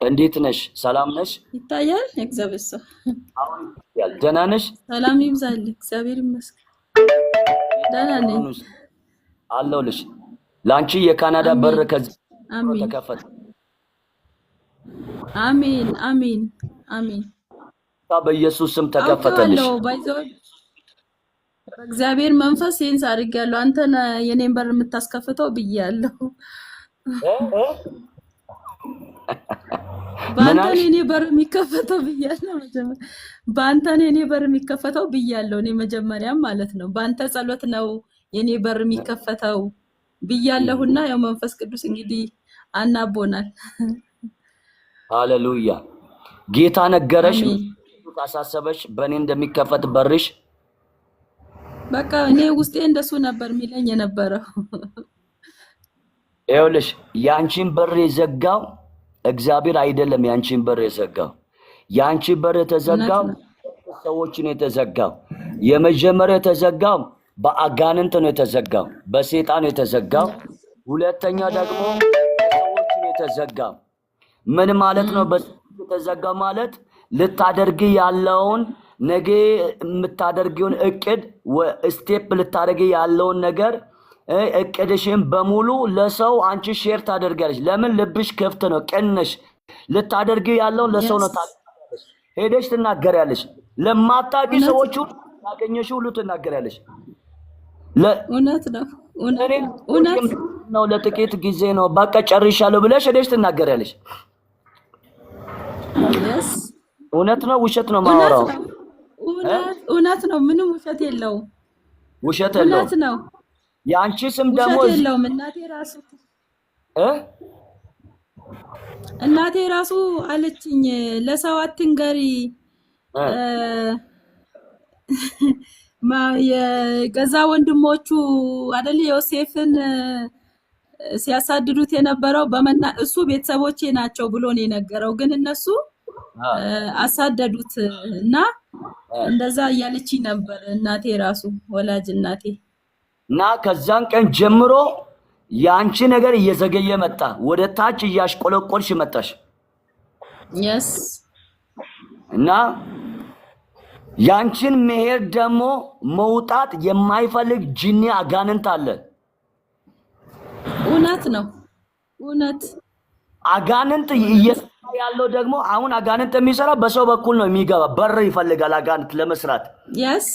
እንዴት ነሽ? ሰላም ነሽ? ይታያል። የእግዚአብሔር ሰው። አሁን ይታያል። ደህና ነሽ? ሰላም ይብዛል። እግዚአብሔር ይመስገን፣ ደህና ነኝ። አለሁልሽ። ለአንቺ የካናዳ በር ከዚህ ተከፈተ። አሜን፣ አሜን፣ አሜን። በኢየሱስ ስም ተከፈተልሽ። አውቄዋለሁ። By the way በእግዚአብሔር መንፈስ sense አድርጌያለሁ። አንተ የኔን በር የምታስከፍተው ብያለሁ። በአንተ ነው የኔ በር የሚከፈተው ብያለሁ። መጀመሪያ በአንተ ነው የኔ በር የሚከፈተው ብያለሁ። እኔ መጀመሪያም ማለት ነው በአንተ ጸሎት ነው የኔ በር የሚከፈተው ብያለሁና ያው መንፈስ ቅዱስ እንግዲህ አናቦናል። ሃሌሉያ። ጌታ ነገረሽ፣ አሳሰበሽ፣ በእኔ እንደሚከፈት በርሽ። በቃ እኔ ውስጤ እንደሱ ነበር የሚለኝ የነበረው። ይኸውልሽ ያንቺን በር የዘጋው እግዚአብሔር አይደለም። ያንቺን በር የዘጋው፣ ያንቺ በር የተዘጋው ሰዎችን የተዘጋው፣ የመጀመሪያው የተዘጋው በአጋንንት ነው የተዘጋው፣ በሴጣን የተዘጋው። ሁለተኛ ደግሞ ሰዎችን የተዘጋው። ምን ማለት ነው? የተዘጋው ማለት ልታደርጊ ያለውን፣ ነገ የምታደርጊውን እቅድ፣ step ልታደርጊ ያለውን ነገር፣ እቅድሽን በሙሉ ለሰው አንቺ share ታደርጊያለሽ። ለምን? ልብሽ ክፍት ነው፣ ቅን ነሽ። ልታደርጊ ያለውን ለሰው ነው ሄደሽ ትናገሪያለሽ። ለማታውቂ ሰዎች ሁሉ፣ ያገኘሽ ሁሉ ትናገሪያለሽ። እውነት ነው፣ እውነት ነው። ለጥቂት ጊዜ ነው፣ በቃ ጨርሻለሁ ብለሽ ሄደሽ ትናገሪያለሽ። እውነት ነው ውሸት ነው የማወራው? እውነት ነው። ምንም ውሸት የለውም። ውሸት የለውም። እውነት ነው። የአንቺ ስም ደግሞ ውሸት የለውም። እናቴ ራሱ አለችኝ፣ ለሰው አትንገሪ፣ የገዛ ወንድሞቹ አይደል ዮሴፍን ሲያሳድዱት የነበረው፣ በመና እሱ ቤተሰቦቼ ናቸው ብሎ ነው የነገረው፣ ግን እነሱ አሳደዱት እና እንደዛ እያለችኝ ነበር እናቴ ራሱ፣ ወላጅ እናቴ። እና ከዛን ቀን ጀምሮ የአንቺ ነገር እየዘገየ መጣ። ወደ ታች እያሽቆለቆልሽ መጣሽ። እና ያንቺን መሄድ ደግሞ መውጣት የማይፈልግ ጂኒ አጋንንት አለ። እውነት ነው። እውነት። አጋንንት እየሰራ ያለው ደግሞ፣ አሁን አጋንንት የሚሰራ በሰው በኩል ነው የሚገባ። በር ይፈልጋል አጋንንት ለመስራት። Yes፣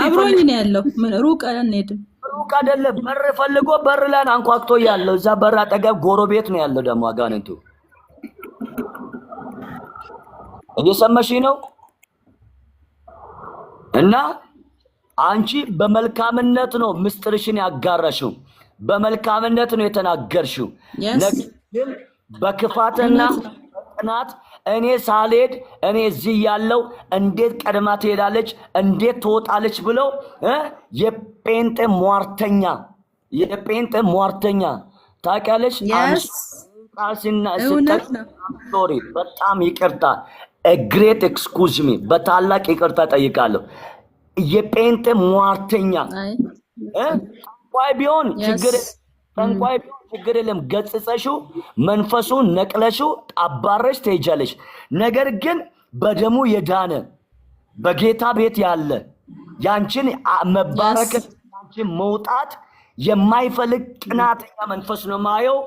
አብሮኝ ነው ያለው። ምን ሩቅ አንሄድም። ሩቅ አይደለም። በር ፈልጎ በር ላይ አንኳኩቶ ያለው፣ እዛ በር አጠገብ ጎረቤት ነው ያለው ደግሞ አጋንንቱ። እየሰማሽ ነው? እና አንቺ በመልካምነት ነው ምስጢርሽን ያጋራሽው፣ በመልካምነት ነው የተናገርሽው። ነገር ግን በክፋትና በቅናት እኔ ሳልሄድ፣ እኔ እዚህ ያለው እንዴት ቀድማ ትሄዳለች፣ እንዴት ትወጣለች ብለው የጴንጤ ሟርተኛ፣ የጴንጤ ሟርተኛ ታውቂያለሽ? Sorry፣ በጣም ይቅርታ፣ great excuse me፣ በታላቅ ይቅርታ ጠይቃለሁ። የጴንጤ ሟርተኛ፣ ጠንቋይ ቢሆን ችግር፣ ጠንቋይ ቢሆን ችግር የለም። ገጽጸሽው መንፈሱን ነቅለሽው አባረሽ ትሄጃለሽ። ነገር ግን በደሙ የዳነ፣ በጌታ ቤት ያለ፣ ያንቺን መባረክ፣ ያንቺን መውጣት የማይፈልግ ቅናተኛ መንፈስ ነው ማየው።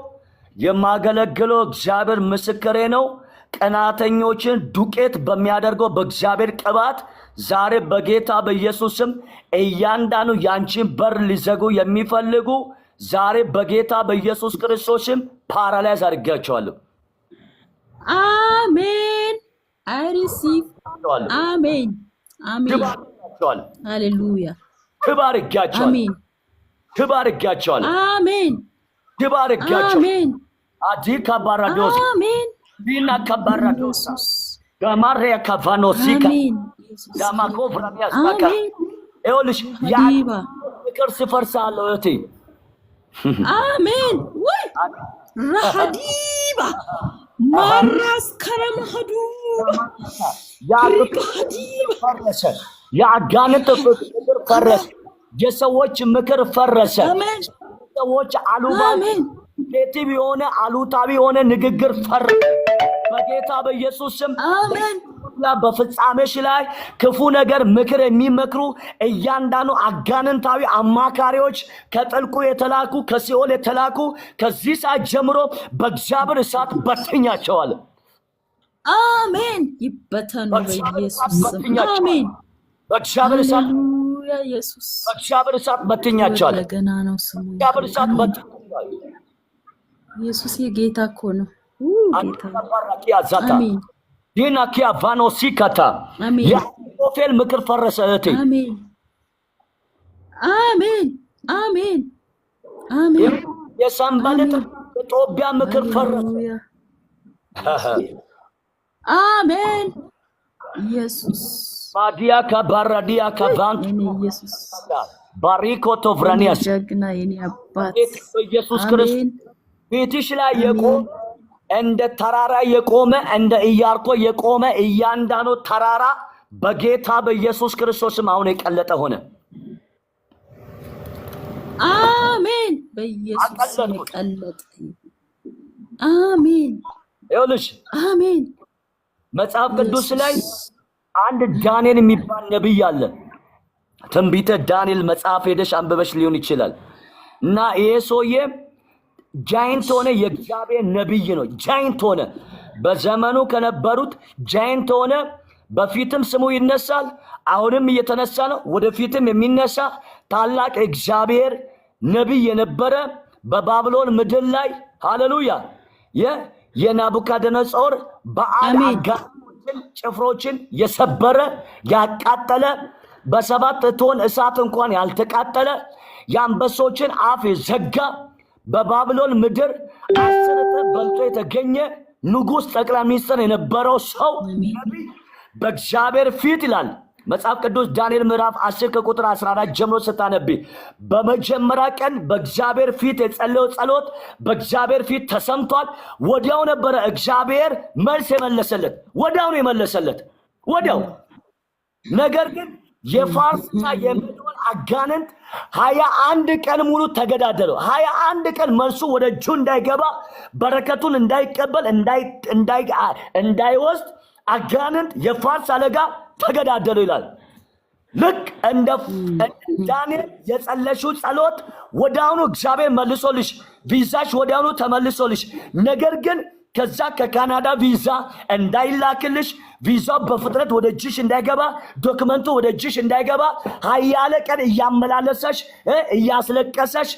የማገለግለው እግዚአብሔር ምስክሬ ነው። ቀናተኞችን ዱቄት በሚያደርገው በእግዚአብሔር ቅባት ዛሬ በጌታ በኢየሱስ ስም እያንዳንዱ ያንቺን በር ሊዘጉ የሚፈልጉ ዛሬ በጌታ በኢየሱስ ክርስቶስ ስም paralyze አድርጌያቸዋለሁ። አሜን። I receive። አሜን፣ አሜን። ሃሌሉያ። ክብ አድርጌያቸዋለሁ። አሜን። ክብ አድርጌያቸዋለሁ። አሜን። ክብ አድርጌያቸዋለሁ። አሜን። አዲ ካባራዶስ። አሜን። ቢና ካባራዶስ ጋማሪያ ካቫኖሲካ ዳማኮቭራሚያስባካ። ይኸውልሽ ያ ምክር ሲፈርስ አለው እህቴ። አሜን። ወይ ራሃዲባ ማራስ ከረማሃዱ። ፈረሰ። የአጋንንት ምክር ፈረሰ። የሰዎች ምክር ፈረሰ። ሰዎች አሉባልታ፣ negative የሆነ፣ አሉታዊ የሆነ ንግግር ፈረሰ። በጌታ በኢየሱስ ስም አሜን። በፍጻሜሽ ላይ ክፉ ነገር ምክር የሚመክሩ እያንዳንዱ አጋንንታዊ አማካሪዎች ከጥልቁ የተላኩ ከሲኦል የተላኩ ከዚህ ሰዓት ጀምሮ በእግዚአብሔር እሳት በትኛቸዋል። አሜን። ይበተኑ በእግዚአብሔር በኢየሱስ እሳት ስም። በትኛቸዋል። አሜን። በእግዚአብሔር እሳት ሃሌሉያ። ኢየሱስ በእግዚአብሔር እሳት ክብር በትኛቸዋል። ለገና ነው ስሙ በእግዚአብሔር ይሁን። እሳት አሜን። በትኛቸዋል። ኢየሱስ የጌታ እኮ ነው። ጌታ ነው። አንባራኪያ ዛታ አሜን። ዲናኪያ ቫኖሲ ካታ አሜን። የአኪጦፌል ምክር ፈረሰ እህቴ። አሜን። አሜን። አሜን። አሜን። የሰንበልጥ አሜን። የጦቢያ ምክር ፈረሰ። ሃሌሉያ። አሜን። ኢየሱስ ማዲያ ከባራዲያ ካቫንት የኔ ኢየሱስ ባሪኮ የኔ ቶቭራኒያስ ጀግና የኔ አባት በኢየሱስ ክርስቶስ አሜን። ቤትሽ ላይ የቆመ አሜን። እንደ ተራራ የቆመ እንደ ኢያሪኮ የቆመ እያንዳንዱ ተራራ በጌታ በኢየሱስ ክርስቶስም አሁን የቀለጠ ሆነ። አሜን። በኢየሱስ ስም አቀለጥኩት። የቀለጠ አሜን። ይኸውልሽ አሜን። መጽሐፍ ቅዱስ ላይ ኢየሱስ አንድ ዳንኤል የሚባል ነቢይ አለ። ትንቢተ ዳንኤል መጽሐፍ ሄደሽ አንብበሽ ሊሆን ይችላል። እና ይሄ ሰውዬ giant ሆነ፣ የእግዚአብሔር ነቢይ ነው። giant ሆነ፣ በዘመኑ ከነበሩት giant ሆነ። በፊትም ስሙ ይነሳል፣ አሁንም እየተነሳ ነው፣ ወደፊትም የሚነሳ ታላቅ እግዚአብሔር ነቢይ የነበረ በባቢሎን ምድር ላይ ሃሌሉያ የናቡከደነጾር በዓል አሜን። አጋንንቶችን ጭፍሮችን የሰበረ ያቃጠለ በሰባት እቶን እሳት እንኳን ያልተቃጠለ የአንበሶችን አፍ የዘጋ በባቢሎን ምድር 10 እጥፍ በልጦ የተገኘ ንጉሥ ጠቅላይ ሚኒስትር የነበረው ሰው አሜን። ነቢይ በእግዚአብሔር ፊት ይላል መጽሐፍ ቅዱስ ዳንኤል ምዕራፍ 10 ከቁጥር 14 ጀምሮ ስታነቢ በመጀመሪያ ቀን በእግዚአብሔር ፊት የጸለየው ጸሎት በእግዚአብሔር ፊት ተሰምቷል። ወዲያው ነበረ እግዚአብሔር መልስ የመለሰለት፣ ወዲያው ነው የመለሰለት፣ ወዲያው። ነገር ግን የፋርስና የሜዶን አጋንንት 21 ቀን ሙሉ ተገዳደለው። 21 ቀን መልሱ ወደ እጁ እንዳይገባ በረከቱን እንዳይቀበል እንዳይወስድ አጋንንት የፋርስ አለቃ ተገዳደለው ይላል። ልክ እንደ ዳንኤል የጸለሽው ጸሎት ወዲያውኑ እግዚአብሔር መልሶልሽ፣ ቪዛሽ ወዲያውኑ ተመልሶልሽ። ነገር ግን ከዛ ከካናዳ ቪዛ እንዳይላክልሽ፣ ቪዛው በፍጥነት ወደ እጅሽ እንዳይገባ፣ document ኡ ወደ እጅሽ እንዳይገባ ሀያለ ቀን እያመላለሰሽ እያስለቀሰሽ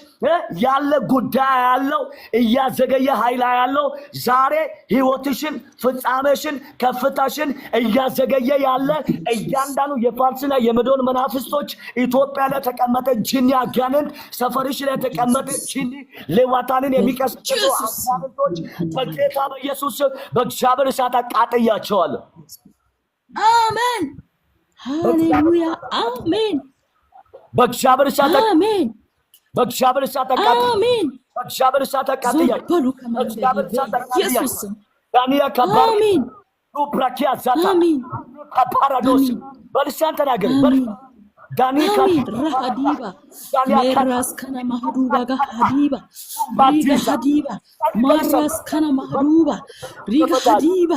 ያለ ጉዳይ ያለው እያዘገየ ኃይል ያለው ዛሬ ህይወትሽን፣ ፍጻሜሽን፣ ከፍታሽን እያዘገየ ያለ እያንዳንዱ የፋርስና የሜዶን መናፍስቶች ኢትዮጵያ ላይ ተቀመጠ ጂኒ አጋንንት፣ ሰፈርሽ ላይ ተቀመጠ ጂኒ ሌዋታንን የሚቀሰቅሱ በኢየሱስ ስም አጋንንቶች በጌታ በኢየሱስ ስም በእግዚአብሔር እሳት አቃጥያቸዋለሁ። አሜን። ሃሌሉያ። አሜን። በእግዚአብሔር እሳት አሜን። በእግዚአብሔር እሳት አቃጥ አሜን። በእግዚአብሔር እሳት ዞር አቃጥያቸው። በሉ ከመንገዴ በእግዚአብሔር እሳት በኢየሱስ አቃጥያቸው። ስም። ዳንያ ከባር አሜን። ብራኪያ ዛታ አሜን። ካፓራዶስ አሜን። በልሳን ተናገር። አሜን። በልሳን ዳኒ አሜን። ረሃዲባ ዳንያ ሜራስ ከነ ማህዱባ ጋ ሀዲባ ሪጋ ሀዲባ ማራስ ከነ ማህዱባ ሪጋ ሀዲባ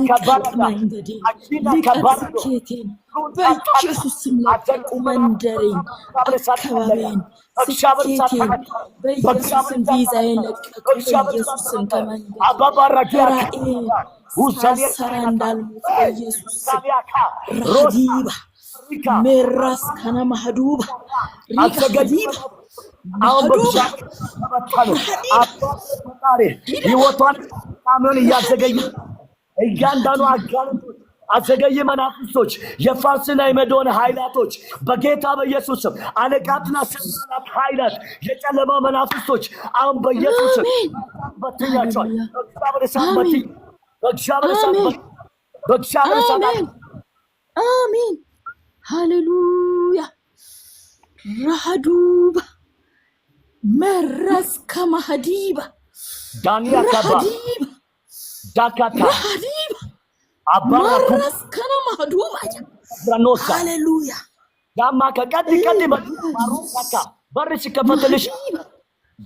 ልቀቅ መንገዴን፣ ልቀቅ ስኬቴን በኢየሱስ ስም ለቀቁ። መንደሬን፣ አካባቢን፣ ስኬቴን በኢየሱስ ስም ቪዛዬን ለቀቁ። በኢየሱስ ስም ከመንገዴ ራእዬን ሳልሰራ እንዳልሞት በኢየሱስ ስም ራዲባ ሜራስ ከነ ማህዱባ ሪጋ ሀዲባ አሁን ማህዱባ በእግዚአብሔር ተመታ ነው። ራዲባ አባት ፈጣሪ ህይወቷን ፍጻሜውን እያዘገየ እያንዳንዱ አጋንንቶች አዘገየ መናፍስቶች የፋርስና የሜዶን ኃይላቶች በጌታ በኢየሱስ ስም አለቃትና ስልጣናት ኃይላት የጨለማ መናፍስቶች አሁን በኢየሱስ ስም አሜን። በትኛቸዋል። ሃሌሉያ። በእግዚአብሔር እሳት አሜን። በትኝ በእግዚአብሔር እሳት አሜን። በእግዚአብሔር እሳት አሜን። አሜን። ሃሌሉያ። ረሃዱባ መረስ ከማህዲባ ዳንያ ካባ ረሃዲባ ዳካታ ረሃዲባ አባራኩ መረስ ከነ ማህዱባ ብራኖሳ ሃሌሉያ። ዳማ ከቀድ ቀድ ማሩካታ በር ሲከፈትልሽ ማህዲባ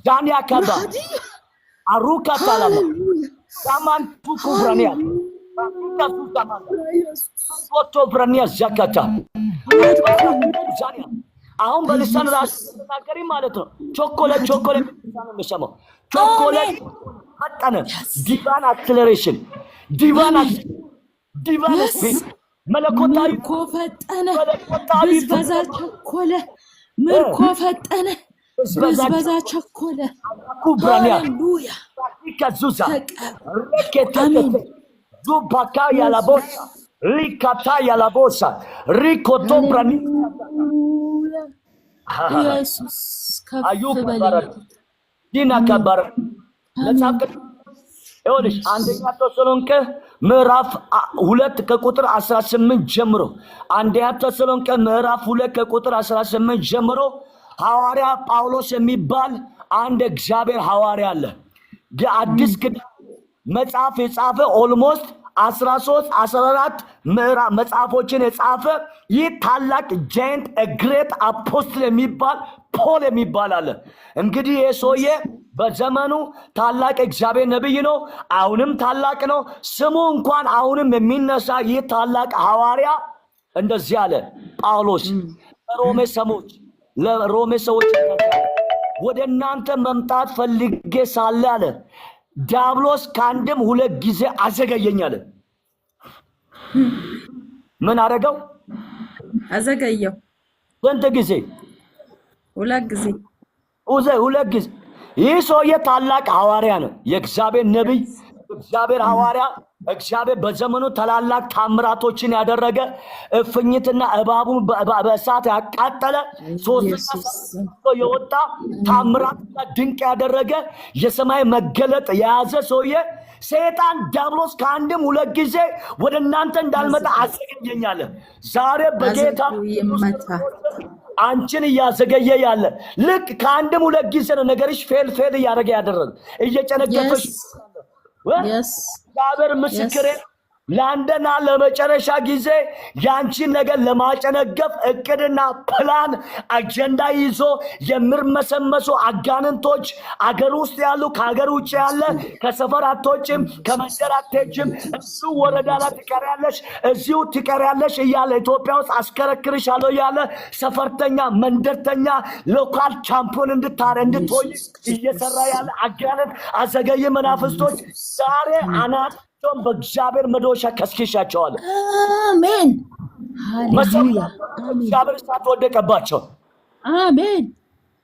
ዳንያ ካባ ረሃዲባ አሩካ ታላማ ሃሌሉያ። ሳማንቱ ኩብራኒያ ኢየሱስ ቶብራኒያ ዛካታ ዛኒያ። አሁን በልሳን ራሱ ተናገሪ ማለት ነው። ቾኮለ ቾኮለ ነው የምሰማው። ቾኮለ ፈጠነ። Divine acceleration፣ divine speed፣ መለኮታዊ ምርኮ ፈጠነ። መለኮታዊ ብዝበዛ ቸኮለ። ምርኮ ፈጠነ። ብዝበዛ ቸኮለ። ኩብራኒያ ሃሌሉያ ከዙዛ ተቀበል። ሬኬቴቴ ዙባካ ያላቦሳ ሊካታ ያላቦሳ ሪኮቶብራኒ ሃሌሉያ ኢየሱስ ከፍ አዩ በል። ከባረ ዲና ከባረ መጽሐፍ ቅዱስ ይኸውልሽ አንደኛ ተሰሎንቄ ምዕራፍ 2 ከቁጥር 18 ጀምሮ፣ አንደኛ ተሰሎንቄ ምዕራፍ 2 ከቁጥር 18 ጀምሮ ሐዋርያ ጳውሎስ የሚባል አንድ እግዚአብሔር ሐዋርያ አለ። የአዲስ ኪዳን መጽሐፍ የጻፈ፣ almost 13 14 ምዕራፍ መጽሐፎችን የጻፈ ይህ ታላቅ giant great apostle የሚባል ፖል የሚባል አለ። እንግዲህ ይህ ሰውዬ በዘመኑ ታላቅ እግዚአብሔር ነቢይ ነው። አሁንም ታላቅ ነው። ስሙ እንኳን አሁንም የሚነሳ ይህ ታላቅ ሐዋርያ እንደዚህ አለ። ጳውሎስ ለሮሜ ሰዎች ወደ እናንተ መምጣት ፈልጌ ሳለ አለ፣ ዲያብሎስ ከአንድም ሁለት ጊዜ አዘገየኝ አለ። ምን አደረገው? አዘገየው። ስንት ጊዜ? ሁለት ጊዜ። ሁለት ጊዜ። ይህ ሰውዬ ታላቅ ሐዋርያ ነው። የእግዚአብሔር ነቢይ፣ እግዚአብሔር ሐዋርያ፣ እግዚአብሔር በዘመኑ ታላላቅ ታምራቶችን ያደረገ፣ እፉኝትና እባቡን በእሳት ያቃጠለ፣ ሶስተኛ ኢየሱስ ሰው የወጣ፣ ታምራትና ድንቅ ያደረገ፣ የሰማይ መገለጥ የያዘ ሰውዬ ሰይጣን ዲያብሎስ ከአንድም ሁለት ጊዜ ወደ እናንተ እንዳልመጣ አዘገየኝ አለ። ዛሬ በጌታ አዘግዮ ይመታ። አንቺን እያዘገየ ያለ ልክ ከአንድም ሁለት ጊዜ ነው ነገርሽ fail fail እያደረገ ያደረገ፣ እየጨነገፈሽ እግዚአብሔር ምስክሬ፣ ለአንድና ለመጨረሻ ጊዜ ያንቺን ነገር ለማጨነገፍ እቅድና ፕላን አጀንዳ ይዞ የሚርመሰመሱ አጋንንቶች አገር ውስጥ ያሉ፣ ከሀገር ውጭ ያለ፣ ከሰፈር አትወጭም፣ ከመንደር አትሄጂም፣ እዚሁ ወረዳ ላይ ትቀሪያለሽ፣ እዚሁ ትቀሪያለሽ እያለ፣ ኢትዮጵያ ውስጥ አስከረክርሻለሁ እያለ፣ ሰፈርተኛ፣ መንደርተኛ፣ local champion እንድትሆኝ እየሰራ ያለ አጋንንት፣ አዘገይ መናፍስቶች ዛሬ አናት በእግዚአብሔር መዶሻ ከስክሻቸዋለሁ። አሜን። ሃሌሉያ። አሜን። እግዚአብሔር እሳት ወደቀባቸው። አሜን።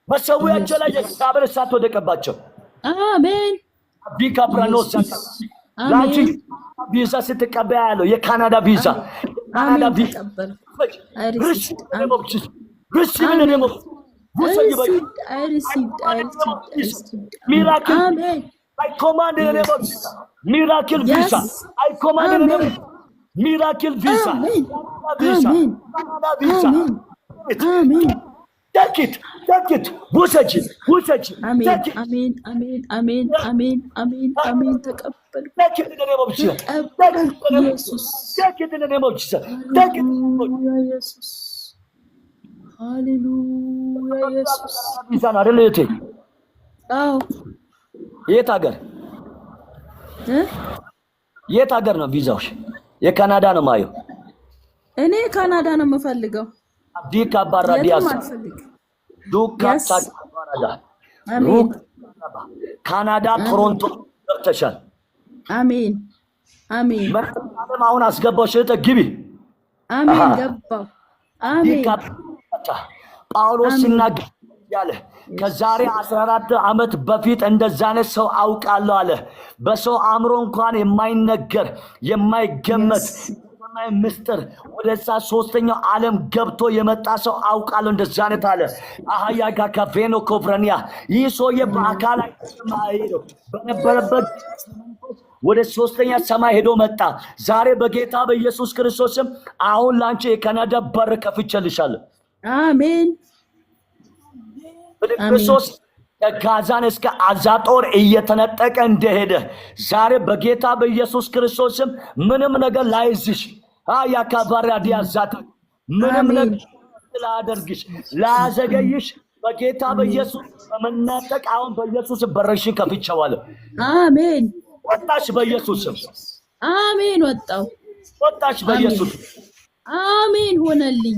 መሰዊያቸው ላይ የእግዚአብሔር እሳት ወደቀባቸው። አሜን። ቢካ ብራኖስ ለአንቺ አሜን። ቪዛ ስትቀበያ ያለው የካናዳ ቪዛ፣ የካናዳ አሜን። ቪዛ ተቀበልኩ። Receive in the name of received, I received, I received, I received. Miracle. አሜን። I command in the name of Jesus. Miracle Yes. visa. I command in the name Amen. of Miracle visa. Amen. Canada visa. Amen. Canada visa. አሜን። አሜን። Take it. Take it. ውሰጂ፣ ውሰጂ። አሜን። Take it. አሜን። አሜን። አሜን። አሜን። አሜን። አሜን። ተቀበልኩ። Take it in the name of Jesus. ተቀበልኩ ኢየሱስ። Take it in the name of Jesus. Take it. ሃሌሉያ ኢየሱስ። ሃሌሉያ ኢየሱስ። ቪዛ ነው አይደል እህቴ? አዎ። የት ሀገር እ? የት ሀገር ነው ቪዛውሽ? የካናዳ ነው ማየው። እኔ ካናዳ ነው የምፈልገው። ዲካ ባራዲያስ የትም አልፈልግም። ዱካ Yes. ባራዳ አሜን። ካናዳ ቶሮንቶ ገብተሻል። አሜን። አሜን። መድኃኒዓለም አሁን አስገባሽ እህቴ፣ ግቢ። አሜን። አሃ። ገባው። አሜን። ዲካ ጳውሎስ ሲናገር ያለ ከዛሬ 14 ዓመት በፊት እንደዛ አይነት ሰው አውቃለሁ አለ። በሰው አእምሮ እንኳን የማይነገር፣ የማይገመት የሰማይ ምስጢር ወደዛ ሶስተኛው ዓለም ገብቶ የመጣ ሰው አውቃለሁ እንደዛ አይነት አለ። አህያ ጋካቬኖ ኮቭረኒያ። ይህ ሰውዬ በአካል ሄደው በነበረበት ወደ ሶስተኛ ሰማይ ሄዶ መጣ። ዛሬ በጌታ በኢየሱስ ክርስቶስም አሁን ላንቺ የካናዳ በር ከፍቼልሻለሁ። አሜን። ፊልጵስዩስ ከጋዛን እስከ አዛጦር እየተነጠቀ እንደሄደ ዛሬ በጌታ በኢየሱስ ክርስቶስም ምንም ነገር ላይዝሽ፣ ያካባሪያ ዲያዛታ ምንም አሜን። ነገር ላያደርግሽ፣ ላያዘገይሽ በጌታ በኢየሱስ በመናጠቅ አሁን በኢየሱስ በርሽን ከፍቼዋለሁ። አሜን። ወጣሽ በኢየሱስ ስም። አሜን። ወጣው። ወጣሽ አሜን በኢየሱስ። አሜን። ሆነልኝ።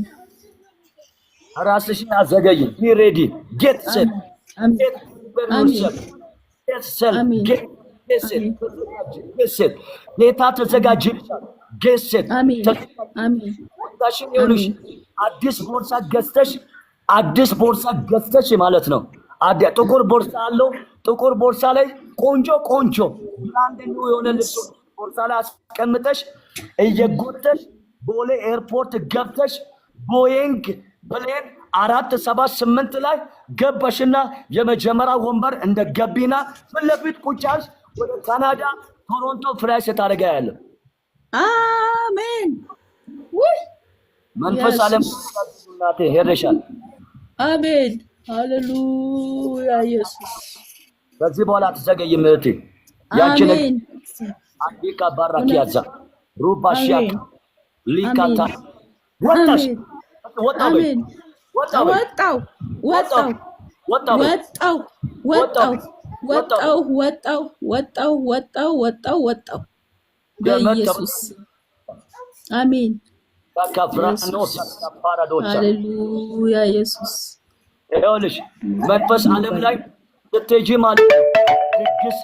ራስሽን አዘገይ። Be ready, get set. አሜን get አሜን get set. አሜን get set. አሜን Get set. ጌታ ተዘጋጅልሻል። Get set. አሜን አሜን። ወጣሽን ይኸውልሽ፣ አሜን። አዲስ ቦርሳ ገዝተሽ፣ አዲስ ቦርሳ ገዝተሽ ማለት ነው። ጥቁር ቦርሳ አለው። ጥቁር ቦርሳ ላይ ቆንጆ ቆንጆ brand new የሆነ ልብስ ቦርሳ ላይ አስቀምጠሽ እየጎተሽ ቦሌ ኤርፖርት ገብተሽ Boeing plane 478 ላይ ገባሽና የመጀመሪያ ወንበር እንደ ገቢና ፊት ለፊት ቁጭ አልሽ። ወደ ካናዳ ቶሮንቶ fly ስታደርጋ ያለ አሜን። ውይ! መንፈስ ዓለም ኢየሱስ! እናቴ ሄደሻል። አሜን። ሃሌሉያ ኢየሱስ! ከዚህ በኋላ አትዘገይም እህቴ። ያንቺ ነገር አሜን። አዲካ ባራኪያዛ ሩባሽያክ አሜን። ሊካታ አሜን። ወጣሽ። አሜን። ወጣ በይ። አሜን። ወጣ በይ። ወጣው ወጣው። ወጣ በይ። ወጣው ወጣው ወጣው ወጣው ወጣው ወጣው ወጣው ወጣው በኢየሱስ አሜን። ካፍራኖ ኢየሱስ! ፓራዶቻ። ሃሌሉያ ኢየሱስ! ይኸውልሽ መንፈስ ዓለም ላይ ስትሄጂ ማለት ነው፣ ድግስ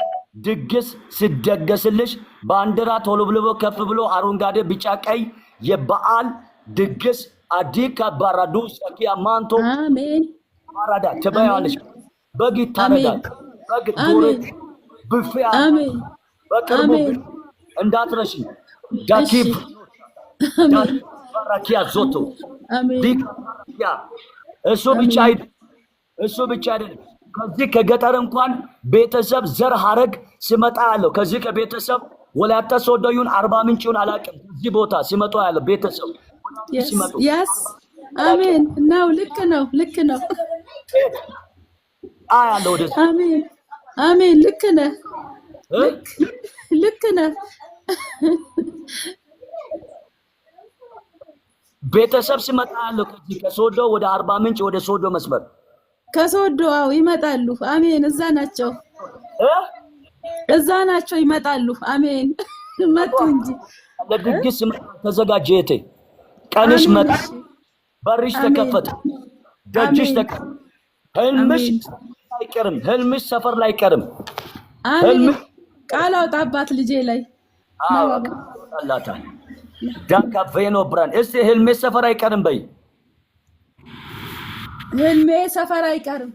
ድግስ ሲደገስልሽ ባንዲራ ተውለብልቦ ከፍ ብሎ አረንጓዴ፣ ቢጫ፣ ቀይ የበዓል ድግስ አዲካ ባራዱ ሰኪያ ማንቶ አሜን። ባራዳ ትበያለሽ። በግ ይታረዳል። በግ ዶሮ አሜን። ብፌ አለ። አሜን። በቅርቡ አሜን። እንዳትረሺ። ዳኪ እሺ። አሜን። ባራኪያ ዞቶ አሜን። ዲያ እሱ ብቻ አይደለም፣ እሱ ብቻ አይደለም። ከዚህ ከገጠር እንኳን ቤተሰብ ዘር ሀረግ ሲመጣ ያለው ከዚህ ከቤተሰብ ወላይታ ሶዶ ይሁን አርባ ምንጭ ይሁን አላውቅም። ከዚህ ቦታ ሲመጡ ያለው ቤተሰብ ሲመጡ Yes, አሜን ነው። ልክ ነው። ልክ ነው። አያለው ወደዚህ። አሜን አሜን። ልክ ነህ። እ? ልክ ነህ። ቤተሰብ ሲመጣ ያለው ከዚህ ከሶዶ ወደ አርባ ምንጭ ወደ ሶዶ መስመር። ከሶዶ አዎ ይመጣሉ። አሜን። እዛ ናቸው። እ? እዛ ናቸው፣ ይመጣሉ። አሜን። መጡ እንጂ። ለድግስ ሲመጣ ተዘጋጀ። እህቴ ቀንሽ አሜን። መጣ። እሺ። በርሽ አሜን። ተከፈተ። ደጅሽ አሜን። ተከፈተ። ህልምሽ አሜን። አይቀርም። ህልምሽ ሰፈር ላይ አይቀርም። አሜን። ህልምሽ ቃል አውጣባት ልጄ ላይ። አዎ አላታል። ዳካ ቬኖ ብራን እስቲ ህልሜ ሰፈር አይቀርም በይ። ህልሜ ሰፈር አይቀርም።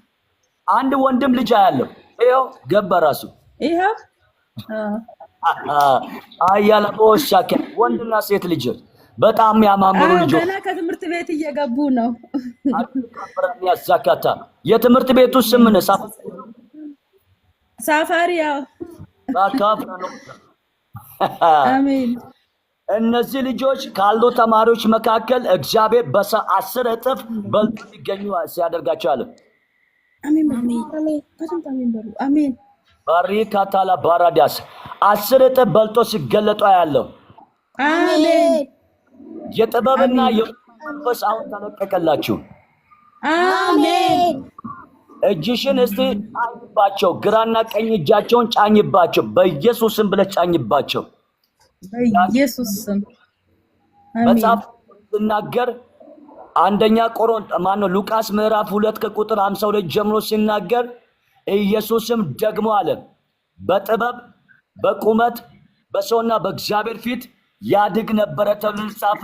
አንድ ወንድም ልጅ አያለሁ። ይኸው ገባ ራሱ። ይኸው። አያለ ቦሻከ ወንድና ሴት ልጆች በጣም ያማምሩ ልጆች። ገና ከትምህርት ቤት እየገቡ ነው። ያዛካታ የትምህርት ቤቱ ስም ነው። ሳፋሪ ያው። አሜን። እነዚህ ልጆች ካሉ ተማሪዎች መካከል እግዚአብሔር በ10 እጥፍ በልጦ እንዲገኙ ሲያደርጋቸው አለ። አሜን በሉ። በደንብ አሜን በሉ። አሜን። ባሪካታላ ባራዲያስ 10 እጥፍ በልጦ ሲገለጡ ያለው። አሜን። የጥበብና የመንፈስ አሁን ተለቀቀላችሁ። አሜን። እጅሽን እስቲ ጫኝባቸው፣ ግራና ቀኝ እጃቸውን ጫኝባቸው። በኢየሱስ ስም ብለሽ ጫኝባቸው። በኢየሱስ ስም አሜን። መጽሐፍ ሲናገር አንደኛ ቆሮንቶስ ማነው ሉቃስ ምዕራፍ 2 ከቁጥር 52 ጀምሮ ሲናገር ኢየሱስም ደግሞ አለ በጥበብ በቁመት በሰውና በእግዚአብሔር ፊት ያድግ ነበረ ተብሎ ተጻፈ።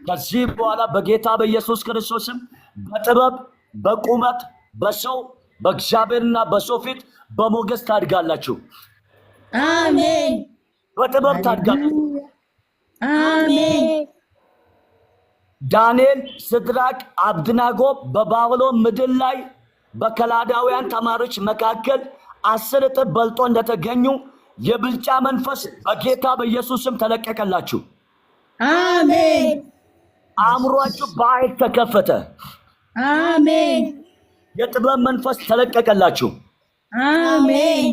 ከዚህ በኋላ በጌታ በኢየሱስ ክርስቶስም በጥበብ በቁመት በሰው በእግዚአብሔርና በሰው ፊት በሞገስ ታድጋላችሁ። አሜን። በጥበብ ታድጋላችሁ። አሜን። ዳንኤል፣ ሲድራቅ፣ አብድናጎ በባቢሎን ምድር ላይ በከላዳውያን ተማሪዎች መካከል 10 እጥፍ በልጦ እንደተገኙ የብልጫ መንፈስ በጌታ በኢየሱስ ስም ተለቀቀላችሁ። አሜን። አእምሯችሁ በኃይል ተከፈተ። አሜን። የጥበብ መንፈስ ተለቀቀላችሁ። አሜን።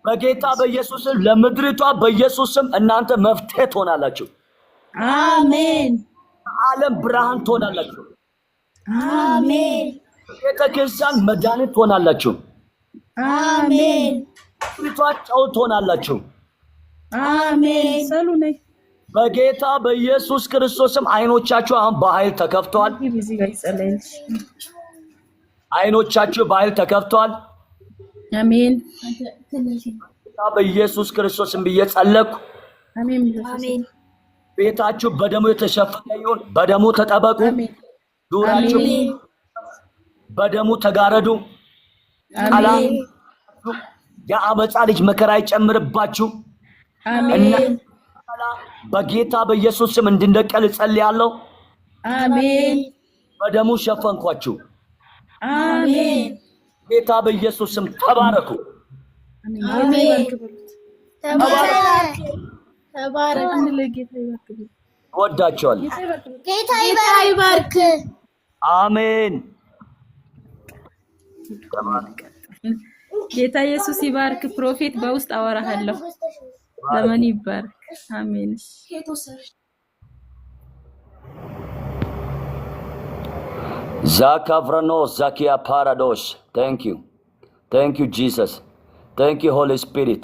በጌታ በኢየሱስ ስም ለምድሪቷ በኢየሱስ ስም እናንተ መፍትሄ ትሆናላችሁ። አሜን። ዓለም ብርሃን ትሆናላችሁ። አሜን። ቤተክርስቲያን መድኃኒት ትሆናላችሁ። አሜን። ምድሪቷ ጨው ትሆናላችሁ። አሜን። ሰሉ ነይ። በጌታ በኢየሱስ ክርስቶስም አይኖቻችሁ አሁን በኃይል ተከፍተዋል። እዚህ ጋር ይጸለይልሽ። አይኖቻችሁ በኃይል ተከፍተዋል። አሜን። ጌታ በኢየሱስ ክርስቶስም ብዬ ጸለይኩ። አሜን። አሜን። ቤታችሁ በደሙ የተሸፈነ ይሁን። በደሙ ተጠበቁ። አሜን። ዙሪያችሁ አሜን። በደሙ ተጋረዱ። ጠላት አሜን። የአመፃ ልጅ መከራ አይጨምርባችሁ። አሜን። በጌታ በኢየሱስ ስም እንድነቀል እጸልያለሁ። አሜን። በደሙ ሸፈንኳችሁ። አሜን። ጌታ በኢየሱስ ስም ተባረኩ። አሜን። ጌታ ይባርክ በሉት። ተባረክ፣ ተባረክ። አንድ ላይ ጌታ ይባርክ በሉት። እወዳችኋለሁ። ጌታ ይባርክ በሉት። ጌታ ይባርክ። አሜን። ጌታ ኢየሱስ ይባርክ። Prophet በውስጥ አወራሃለሁ። ዘመን ይባርክ። አሜን። ዛካቭረኖስ ዛኪያ ፓራዶስ፣ thank you, thank you, Jesus. Thank you, Holy Spirit.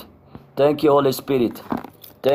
Thank you, Holy Spirit.